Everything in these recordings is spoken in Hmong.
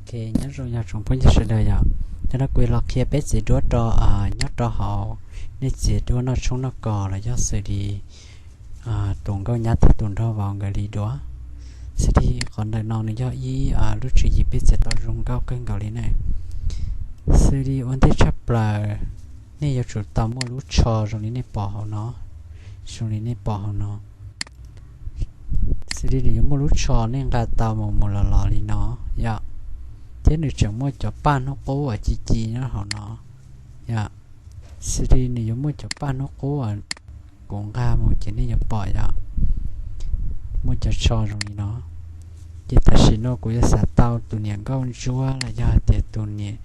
Ok, nyob zoo yog tsoom phooj ywg sawv daws yom. Cov no kuv los qhia peb txiav duab rau nyob rau hauv nej txiav duab noj tshoob noj kos los yog xws li tus nkauj nyab thiab tus nraug vauv nkawd li duab. Xws li qhov ntawm no nws yog ib lub tswv yim peb txiav tau zoo nkauj kawg nkaus li na. Xws li ua ntej tshaj plaws nej yuav tsum tau muaj lub tsho zoo li nej pom hauv no, zoo li nej pom hauv no. Xws li nws yuav muaj lub tsho nej nqa tau mus mus los los li no yom, thiab nws tseem muaj cov paj hnub qub uas ci ci nyob hauv no yom. Xws li nws yuav muaj cov paj hnub qub uas kuv nqa mus ces nej yuav pom yom, muaj cov tsho zoo li no. Ces tam sim no kuv yuav xav tau tus niam nkauj ntsuab los yog hais tias tus niam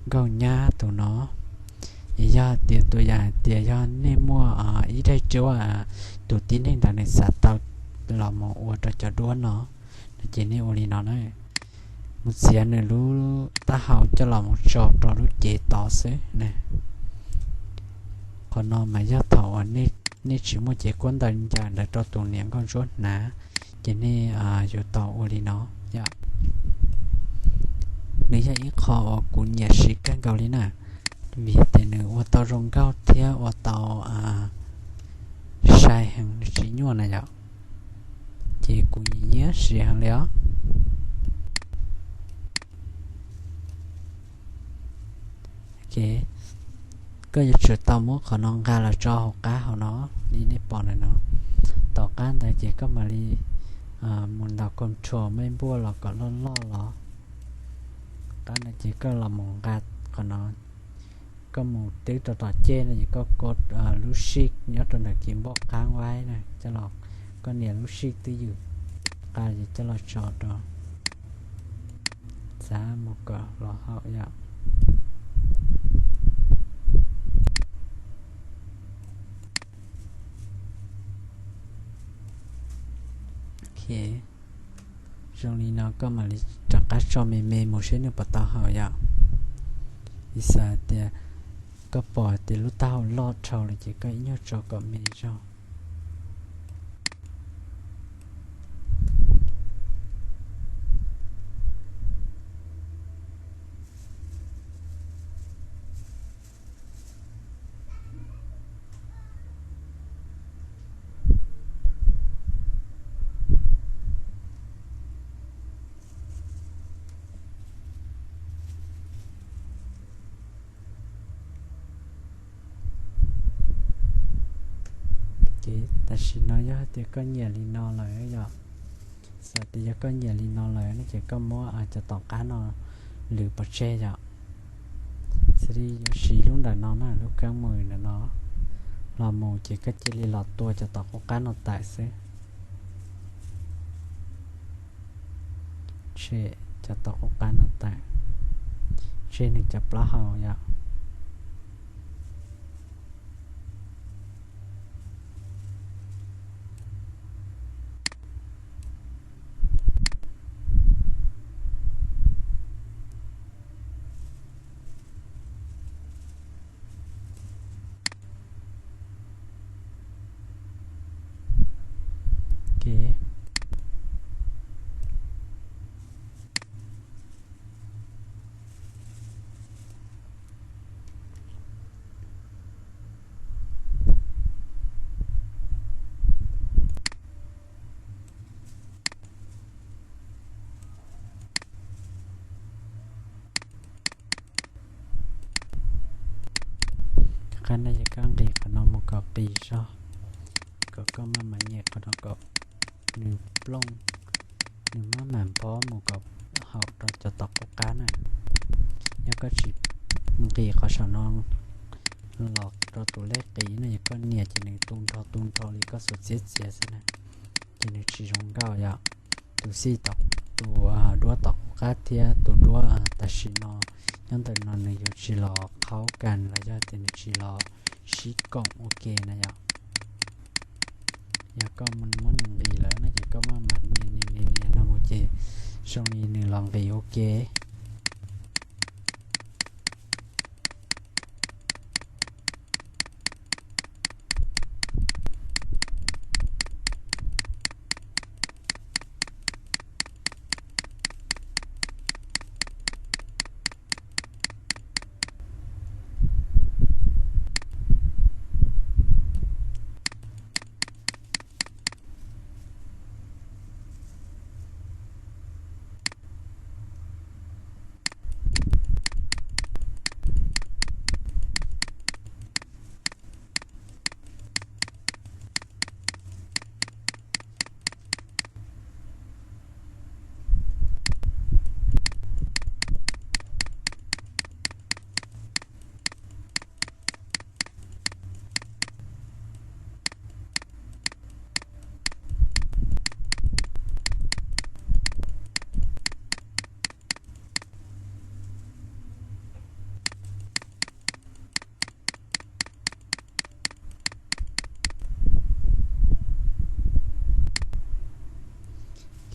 nkauj nyab tus no. Es yog tias tus yam hais tias yog nej muaj ib daim duab tus tib neeg ntawd nws xav tau los mus ua rau cov duab no, no ces nej ua li no na. Mus txiav nws lub taub hau coj los mus tso rau lub cev tod xwb na. Qhov no mas yog thaum uas nej tsis muaj cev kuab ntawv ncaws ntawd rau tus niam nkauj ntsuab hnav, ces nej yuav tau ua li no yom. Nws yog ib qho uas kuv nyiam siv kawg nkaus li na, vim tias nws ua tau zoo nkauj thiab ua tau sai heev, nws tsis nyuaj na yom. Ces kuv nyiam siv heev li os. Koj yuav tsum tau muab qhov no nqa los tso hauv qab hauv no, li nej pom ntawm no. Tom qab ntawd ces koj mam li mus ntaus control mej npuaj los kom loj loj los. Qab ntawd ces koj los mus nqa qhov no, koj mus twb rau tom ceg no ces koj kov lub shift nyob rau ntawm kis npauj qab vaib na, coj los, koj nias lub shift twj ywm, qab ces coj los tso rau, txav mus kom los hauv yom. Zoo li no koj mam li rov qab tso me me mus seb nws puas tau haum yom. Ib xav tias koj pom tias lub taub hau loj dhau lawm ces koj ib nyuag tso kom me zog. Ces tam sim no yog hais tias koj nyiam li no lawm yom, txawm tias yog koj nyiam li no lawm no ces koj muab cov tom qab no lwm pov tseg yom. Xws li yuav siv lub ntawm no na, lub keeb mws ntawm no los mus ces koj cia li los tua cov tom qub qab no tawm xwb. Tshem cov tom qub qab no tawm, tseg nws cov plaub hau yom. Ok. Qab no ces koj nqis qhov no mus kom qis zog, kom koj maj mam nyem qhov no kom nws plooj, nws maj mam nphob mus kom haum rau cov tom qub qab na. Yog koj tsis nqis qhov saum no los rau tus lej qis no, yog koj nias ces nws tu nrho tu nrho li koj xuas txiav txiav xwb na, ces nws tsis zoo nkauj yom. Tus xij, tus duab tom qub qab thiab tus duab tam sim no nyob ntawm no nws yuav tsis los qhaub kas los yog tias nws tsis los sib koom ua ke na yom. Yog koj muab nws nqis lawm no ces koj maj mam nias nias nias nias no mus ces zoo li nws los nqis ua ke.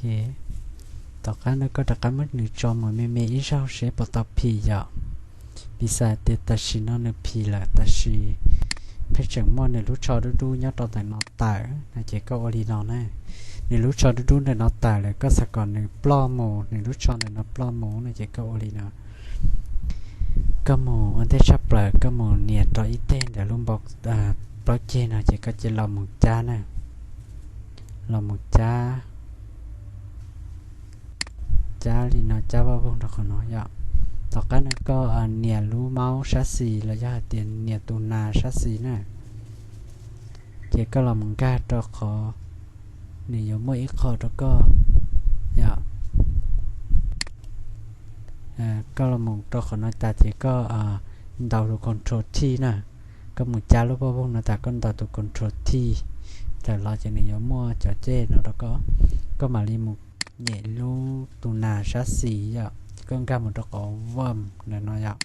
Tom qab no koj rov qab muab nws tso mus me me ib zaug seb puas tau phim yom. Piv xam tias tam sim no nws phim lawm, tab sis pheej tseem muaj nws lub tsho dub dub nyob rau ntawm no tawm no ces koj ua li no na. Nws lub tsho dub dub ntawm no tawm lawm, koj xav kom nws ploj mus, nws lub tsho ntawm no ploj mus no ces koj ua li no. Koj mus ua ntej tshaj plaws koj mus nias rau ib teg ntawm lub npoo plaub ceg no ces koj cia li los mus cab na. Los mus cab, cab li no, cab vaj voog rau qhov no yom. Tom qab no koj nias lub maub sab xis los yog hais tias nias tus nas sab xis na, ces koj los mus nkag rau qhov nws yuav muaj ib qho rau koj yom. Koj los mus rau qhov no tas ces koj ntaus tus control T na. Koj mus cab lub vaj voog no tas koj ntaus tus control T tawm los ces nws yuav muaj cov cej no rau koj. Koj mam li mus nyem lub tus nas sab xis yom, ces koj nkag mus rau qhov vaj ntawm no yom.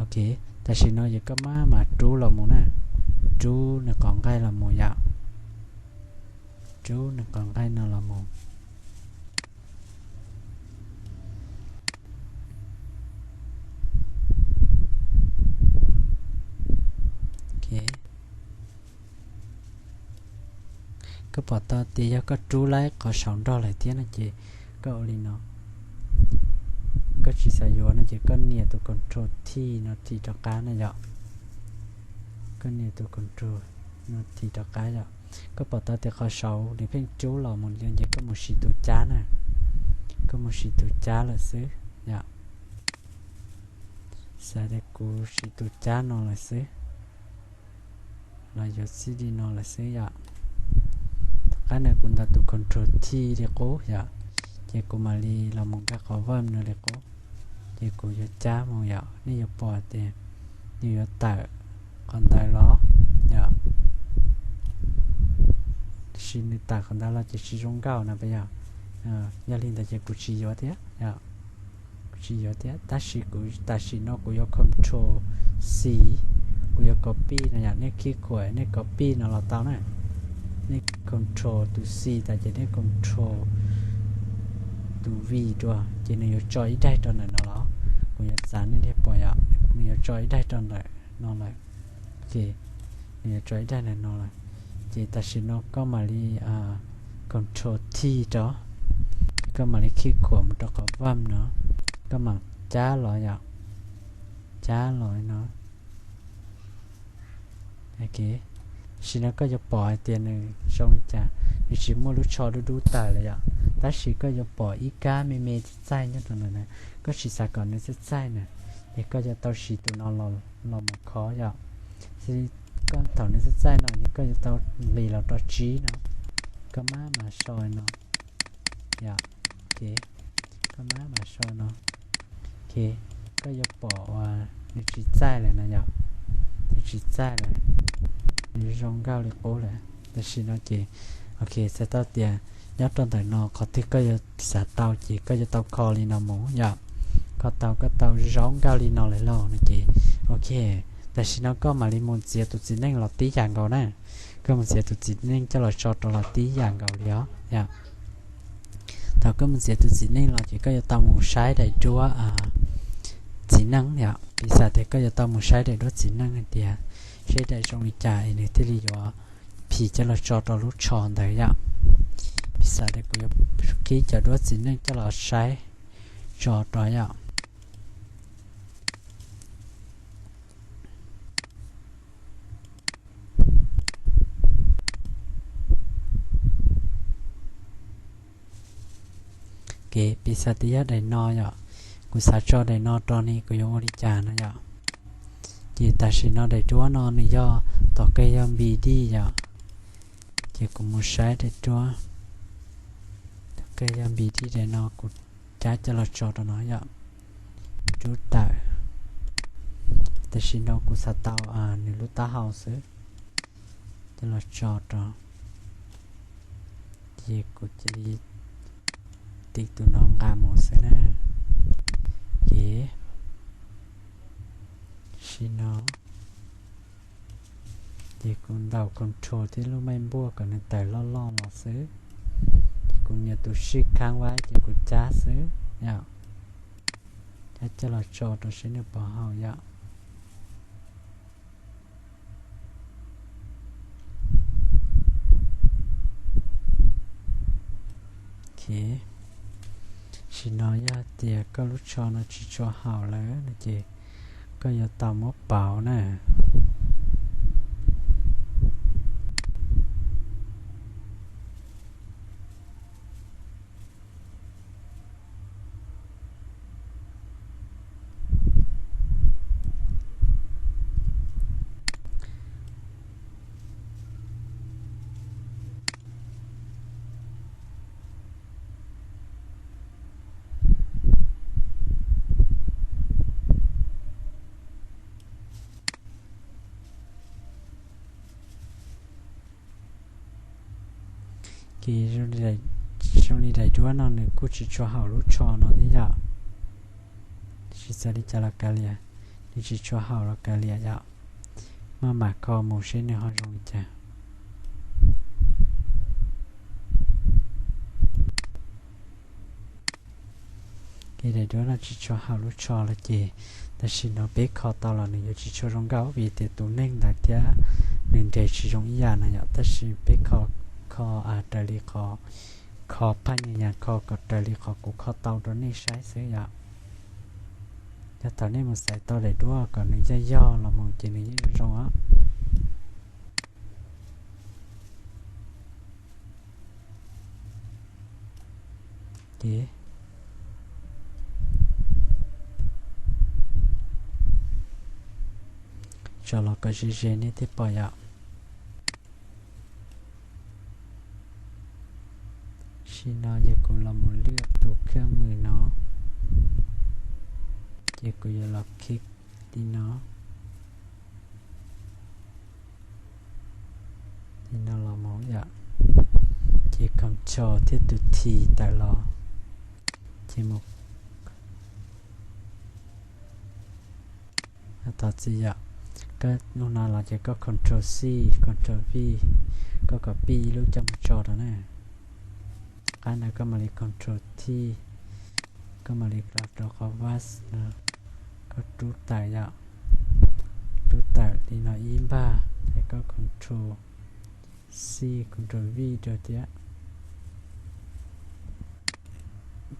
Ok, tam sim no ces koj maj mam rub los mus na, rub nws qhov nqaij los mus yom, rub nws qhov nqaij no los mus. Koj pom tau tias yog koj rub laib qhov saud nrog lawm thiab no ces koj ua li no. Koj tsis xav yuav no ces koj nias tus control T no thim rov qab na yom. Koj nias tus control no thim rov qab yom. Koj pom tau tias qhov saud nws pheej rub los mus li ces koj mus siv tus cab na. Koj mus siv tus cab lawm xwb yom. Xav tias kuv siv tus cab no lawm xwb, los yuav txij li no lawm xwb yom. Tom qab no kuv ntaus tus control T li qub yom, ces kuv mam li los mus nkag qhov vaj no li qub, ces kuv yuav cab mus yom. Nej yuav pom tias nws yuav tawm qhov ntawd los yom. Tab sis nws tawm qhov ntawd los ces tsis zoo nkauj na puas yog? Yog li ntawd ces kuv tsis yuav thiab yom. Kuv tsis yuav thiab, tab sis kuv tam sim no kuv yuav control C, kuv yuav copy no yom. Nej khij khuam nej copy no los tau na. Nej control tus C tas ces nej control tus V dua ces nws yuav tso ib daig rau ntawm no los. Kuv yuav txav nej thiaj pom yom, nws yuav tso ib daig rau ntawm no lawm. Ok, nws yuav tso ib daig ntawm no lawm. Ces tam sim no koj mam li control T rau, koj mam li khij khuam mus rau qhov vaj no, koj mam cab los yom, cab los no. Tam sim no koj yuav pom hais tias nws zoo li cas, nws tsis muaj lub tsho dub dub tawm lawm yom, tab sis koj yuav pom ib kab me me txaij txaij nyob rau ntawm na. Koj tsis xav kom nws txaij txaij na, ces koj yuav tau siv tus no los mus khov yom. Koj thaum nws txaij txaij no ces koj yuav tau nqis los rau tsib no, koj maj mam so no yom. Ok, koj maj mam so no. Ok, koj yuav pom uas nws tsis txaij lawm no yom, nws tsis txaij lawm, nws zoo nkauj li qub lawm. Tam sim no ces, ok, txhais tau tias nyob rau ntawm no qhov twg koj yuav xav tau ces koj yuav tau kho li no mus yom. Kho tau koj tau zoo nkauj li no lawm lauj no ces, ok, tam sim no koj mam li mus txiav tus txiv neej los tib yam nkaus na. Koj mus txiav tus txiv neej coj los tso rau los tib yam nkaus li os yom. Thaum koj mus txiav tus txiv neej los ces koj yuav tau mus saib daim duab txiv neej yom. Piv xam tias koj yuav tau mus saib daim duab txiv neej hais tias seb daim zoo li cas es nws thiaj li yuav phim coj los tso rau lub tsho ntawd yom. Piv xam tias kuv yuav qhib cov duab txiv neej coj los saib tso rau yom. Ok, piv xam tias yog daim no yom, kuv xav tso daim no rau ne, kuv yuav ua li cas no yom. Ces tam sim no daim duab no nws yog tom kawg yog npis dij yom. Ces kuv mus saib daim duab tom kawg yog npis dij, daim no kuv cab coj los tso rau no yom. Rub tawm. Tam sim no kuv xav tau nws lub taub hau xwb, coj los tso rau. Ces kuv cia li tiv tus no nqa mus xwb na. Ces sim no ces kuv ntaus control thiab lub maj npuaj kom nws tawm loj loj los xwb. kuv niam tus sij khav vab ces kuv cab xwb yom. Cab coj los tso rau seb nws puas haum yom. Tam sim no yog tias koj lub tsho no tsis tshua haum lawm no ces koj yuav tau muab pauv na. Ces zoo li daim duab no nws kuj tsis tshua haum lub tsho no thiab yom. Tsis txawj li cas los kav liam, nws tsis tshua haum los kav liam yom. Maj mam kho mus seb nws ho zoo li cas. Ces daim duab no tsis tshua haum lub tsho los ces tam sim no peb kho tau los nws yuav tsis tshua zoo nkauj vim tias tus neeg ntawd thiab nws nres tsis zoo ib yam no yom. Tab sis peb kho, kho raws li qhov, kho phaj nyas nyas kho kom raws li qhov kuv kho tau rau nej saib xwb yom. Yog thaum nej mus xaiv tau daim duab kom nws yog yog los mus ces nws yeej zoo os. Ces tso los kom ze ze nej thiaj pom yom. Tam sim no yog kuv los mus lwaj tus khaj mws no, ces kuv yuav los khij li no, li no los mus yom, ces Ctrl thiab tus T tawm los, ces mus thov txim yom. Koj lub no los ces koj Ctrl C, Ctrl V, koj copy ib lub coj mus tso rau na. Qab ntawd koj mam li Ctrl T, koj mam li los rau qhov Vast no, koj rub tawm yom, rub tawm li no ib npag, ces koj Ctrl C, Ctrl V rau thiab.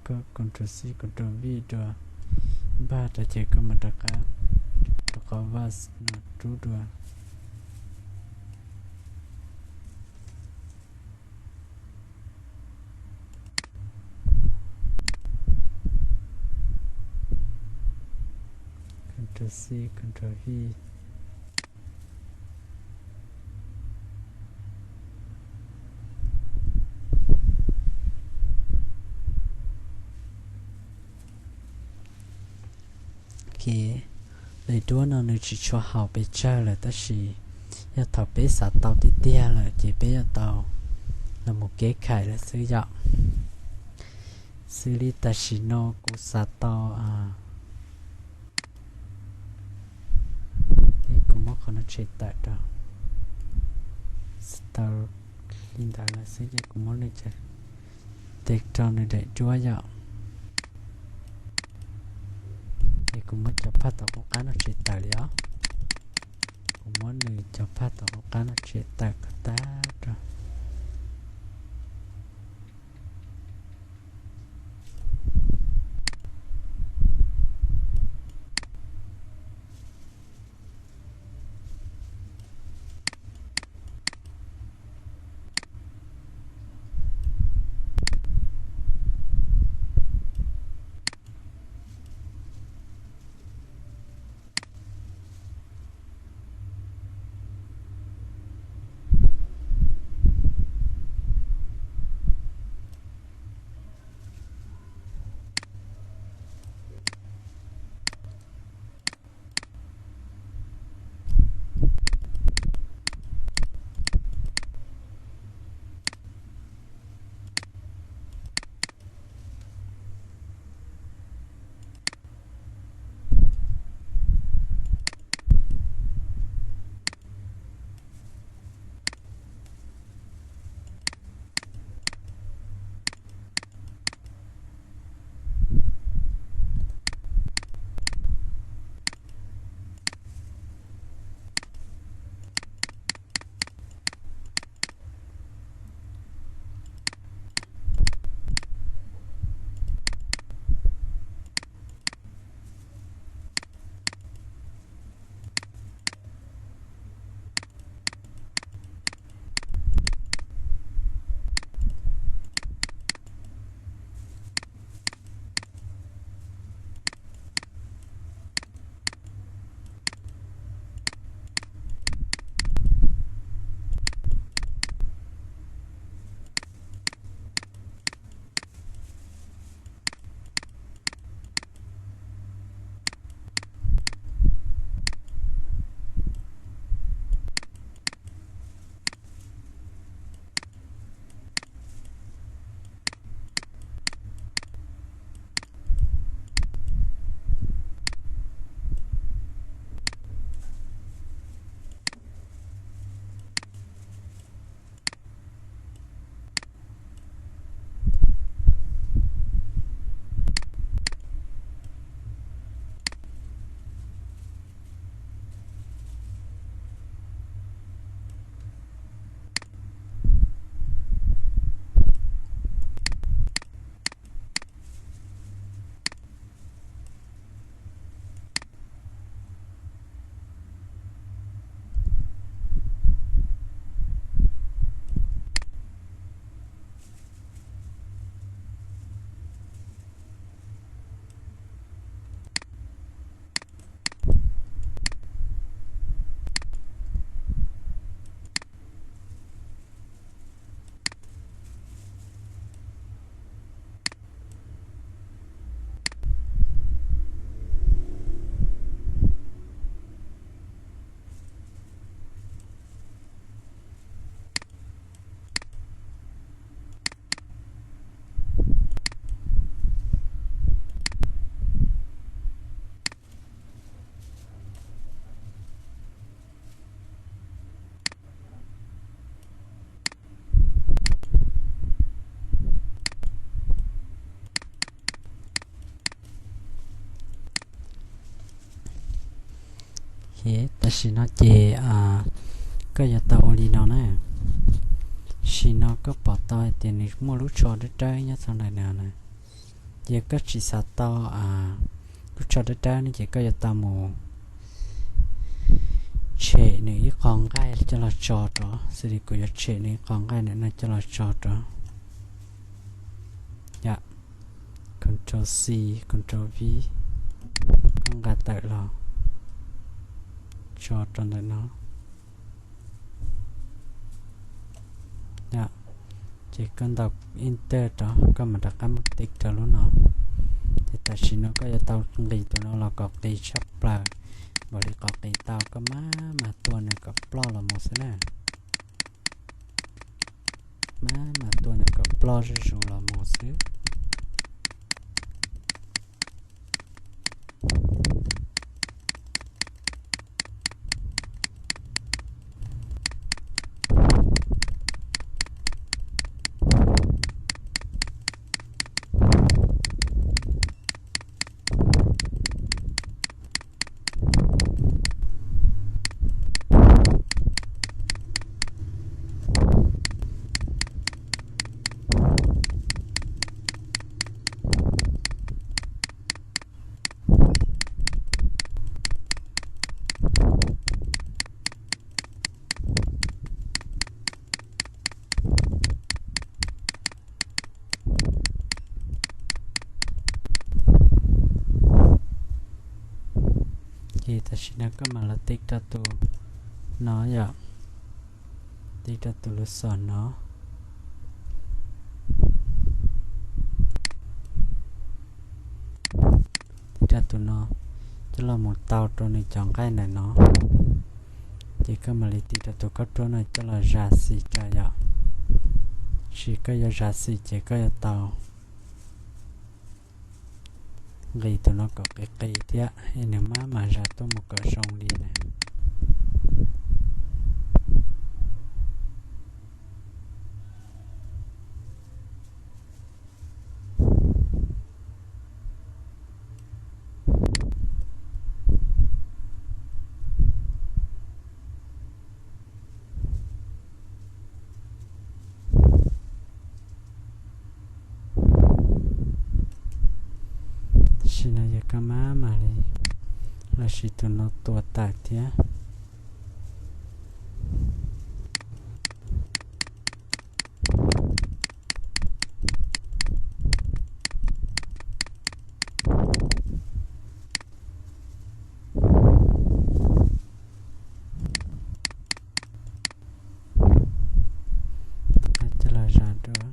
Koj Ctrl C, Ctrl V rau, npaj rau ces koj mam rov qab rau qhov Vast no rub dua. Ctrl C, Ctrl V. Ok, daim duab no nws tsis tshua haum pes tsawg lawm tab sis yog thaum peb xav tau tiag tiag lawm ces peb yuav tau los mus kev khais lawm xwb yom. Xws li tam sim no kuv xav tau, kuv muab qhov no tshem tawm rau, xav tau li ntawd lawm xwb ces kuv muab nws, tes rau nws daim duab yom. Es kuv muab cov phaj tom qub qab no tshem tawm li os. Kuv muab nws cov phaj tom qub qab no tshem tawm kom tag rau. Tam sim no ces koj yuav tau ua li no na. Sim no koj pom tau hais tias nws muaj lub tsho dawb dawb nyob txog ntawm no na. Ces koj tsis xav tau lub tsho dawb dawb no ces koj yuav tau mus tshem nws ib qho nqaij coj los tso rau, xws li kuv yuav tshem nws ib qho nqaij ntawm no coj los tso rau. Yom, Control C, Control V, koj nqa tawm los tso rau ntawm no. Ces koj ntaus Enter rau, koj mam rov qab mus tiv rau lub no. Ces tam sim no koj yuav tau nqis tus no los kom qis tshaj plaws, npaum li qhov qis tau koj maj mam tua nws kom ploj los mus xwb na. Maj mam tua nws kom ploj zuj zus los mus xwb. Ces tam sim no koj mam los tiv rau tus no yom, tiv rau tus lub xom no, tiv rau tus no, coj los mus tau rau nws cov nqaij ntawm no. Ces koj mam li tiv rau tus khaub ruab no coj los zam xim rau yom. Sis koj yuav zam xim ces koj yuav tau nqis tus no kom qis qis thiab es nws maj mam zam tuaj mus kom zoo li na. Tam sim no yog koj maj mam li los sis tus no tua tawm thiab. Coj los zam dua.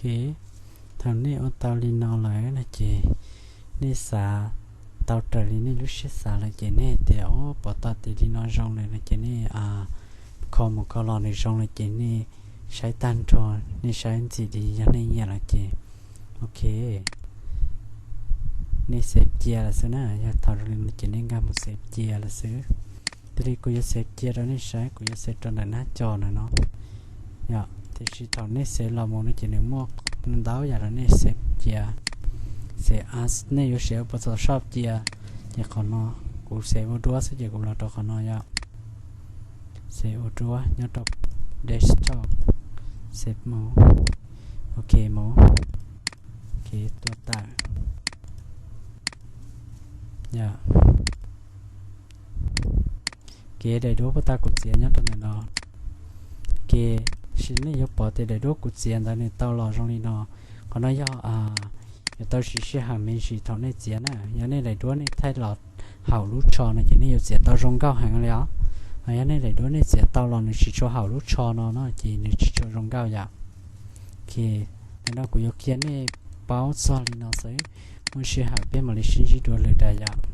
Ok, thaum nej ua tau li no lawm no ces nej xav tau raws li nej lub siab xav lawm ces nej tias, o, pom tau tias li no zoo lawm no ces nej kho mus kho los nws zoo lawm ces nej saib tag nrho, nej saib ntxim li yog nej nyiam lawm ces ok, nej xev cia lawm xwb na. Yog thaum zoo li no ces nej nkag mus xev cia lawm xwb. Thiaj li kuv yuav xev cia rau nej saib, kuv yuav xev rau ntawm nab co na no. Yog tiam sis thaum nej xev los mus no ces nws muaj ntau yam rau nej xev cia. Xev, nej yuav xev ua Photoshop cia, ces qhov no kuv xev ua duab xwb ces kuv los rau qhov no yom. Xev ua duab nyob rau desktop, xev mus, ok mus, ok tua tawm. Yog kev daim duab puag ta kuv txiav nyob rau ntawm no. Ok, sis nej yuav pom tias daim duab kuv txiav ntawd nws tau los zoo li no. Qhov no yog yuav tau siv sij hawm me ntsis thaum nej txiav na. Yog nej daim duab nej thaij los hauv lub tsho no ces nej yuav txiav tau zoo nkauj heev li os. Yog nej daim duab nej txiav tau los nws tsis tshua haum lub tsho no no ces nws tsis tshua zoo nkauj yom. Ces ntawm no kuv yuav qhia nej paub txog li no xwb, muaj sij hawm peb mam li sib ntsib dua lwm daim yom.